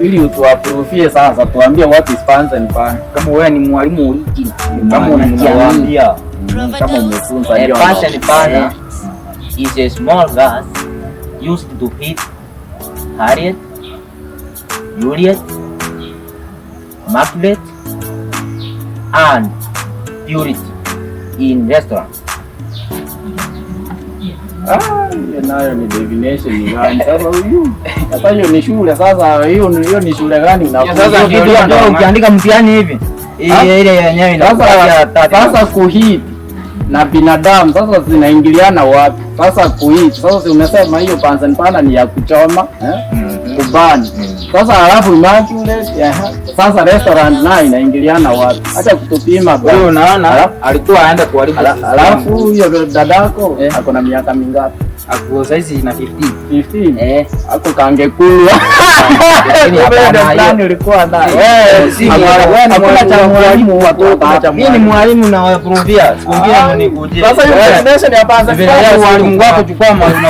Ili utuaprovie sasa, tuambie what is Bunsen burner. Kama wewe ni mwalimu original, kama Mwalimu unajiamini. unawaambia, kama umefunza A hiyo. Bunsen burner is a small gas used to heat Harriet, Juliet, Macbeth, and Purity in restaurants. Ah, hiyo nayo ni definition ni gani? Sasa huyu, sasa hiyo ni shule sasa, hiyo ni shule gani unafunza? Sasa Hiyo ndio kitu ndio ukiandika mtihani hivi. Ah? Ile yenyewe inakupatia Sasa 30. sasa kuheat na binadamu sasa zinaingiliana wapi? Sasa kuheat, sasa si umesema hiyo Bunsen burner ni ya kuchoma, eh? Kuburn. Sasa halafu immaculate, yeah. Sasa restaurant nayo inaingiliana wapi? Acha kutupima bwana. Huyu unaona alikuwa aenda kuharibu system. Alafu huyo dadako Eh. ako na miaka mingapi? Ako saizi na 15. 15. Eh, Ako kangekulwa. Lakini Kumbe hapana, ndio hiyo- plan ulikuwa nayo. Eh, si Hakuna mwalimu. Hakuna cha mwalimu watoto hapa. Mimi ni mwalimu na waprovia. Siku nyingine mnikujie. Sasa hiyo definition ya Bunsen Vile burner mwalimu wako chukua mwalimu.